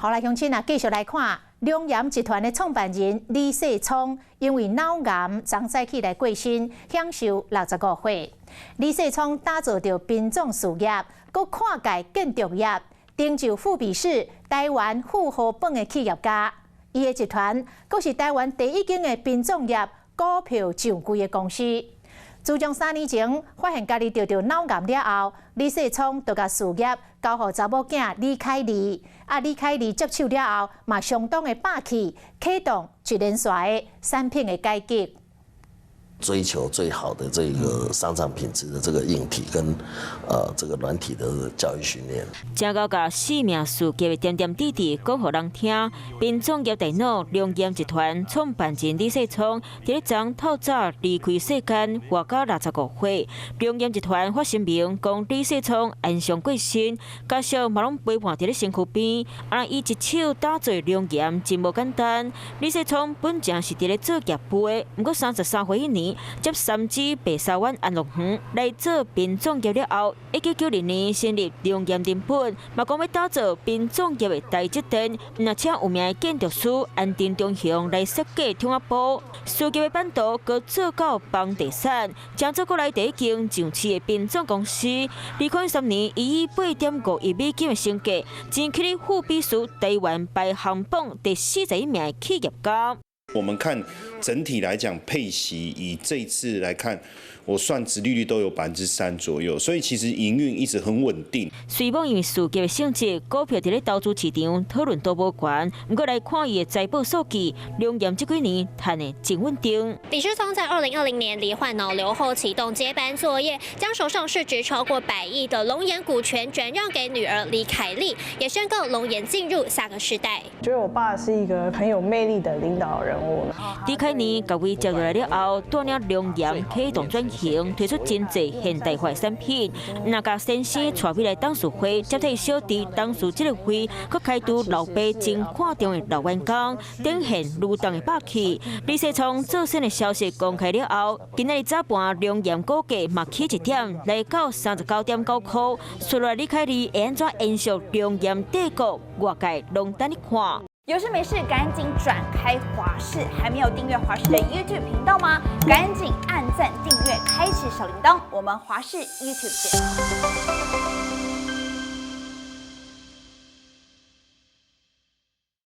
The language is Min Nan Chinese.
好來，鄉親啊，繼續來看龍岩集團的創辦人李世聰，因為腦癌昨早起來過身，享壽65歲。李世聰打造著殯葬事業，閣跨界建築業，成就富比士台灣富豪榜的企業家。伊的集團閣是台灣第一間的殯葬業股票上櫃的公司。自從3年前發現家己著著腦癌了後，李世聰就共事業交予查某囝李凱麗。啊，李凱麗接手了後，嘛相當的霸氣，啟動一連串的產品的改革。追求最好的這個喪葬品質的這個硬體跟這個軟體的教育訓練。正𠢕共生命事業的點點滴滴講予人聽。殯葬業大腦龍岩集團創辦人李世聰，佇咧昨透早離開世間，活到65歲。龍岩集團發聲明講，李世聰安詳過身，家屬嘛攏陪伴佇咧身軀邊。啊，伊一手打造龍岩真無簡單。李世聰本正是佇咧做業務的，毋過33歲彼年，接三芝白沙灣安樂園來做殯葬業了後，1990年成立龍岩林本，嘛講欲打造殯葬業的台積電，若請有名的建築師安藤忠雄來設計桶仔埔，事業的版圖閣做到房地產，成做國內第一間上市的殯葬公司。2013年，伊以8.5億美金的身價，晉級富比士台灣排行榜第41名的企業家。我們看整體來講，配息以這次來看，我算殖利率都有3%左右，所以其實營運一直很穩定。雖罔因為事業的性質，股票佇咧投資市場討論度無懸，毋過來看伊的財報數據，龍岩這幾年賺得真穩定。李世聰在2020年罹患腦瘤後，啟動接班作業，將手上市值超過百億的龍岩股權轉讓給女兒李凱麗，也宣告龍岩進入下個世代。覺得我爸是一個很有魅力的領導人物。李凱年共位接落來了後，帶領龍岩啟動轉型，推出真濟現代化產品。若共先生帶回來董事會，接替小弟董事這个位，閣開除老爸真看重的老員工，展現女當的霸氣。李世聰做瘚的消息公開了後，今仔日早盤龍岩股價嘛起一點，來到39.9塊。接落來李凱麗會按怎延續龍岩帝國？外界攏等咧看。有事沒事趕緊轉開華視，還沒有訂閱華視的 YouTube 頻道嗎？趕緊按讚訂閱，開啟小鈴鐺。我們華視 YouTube 見。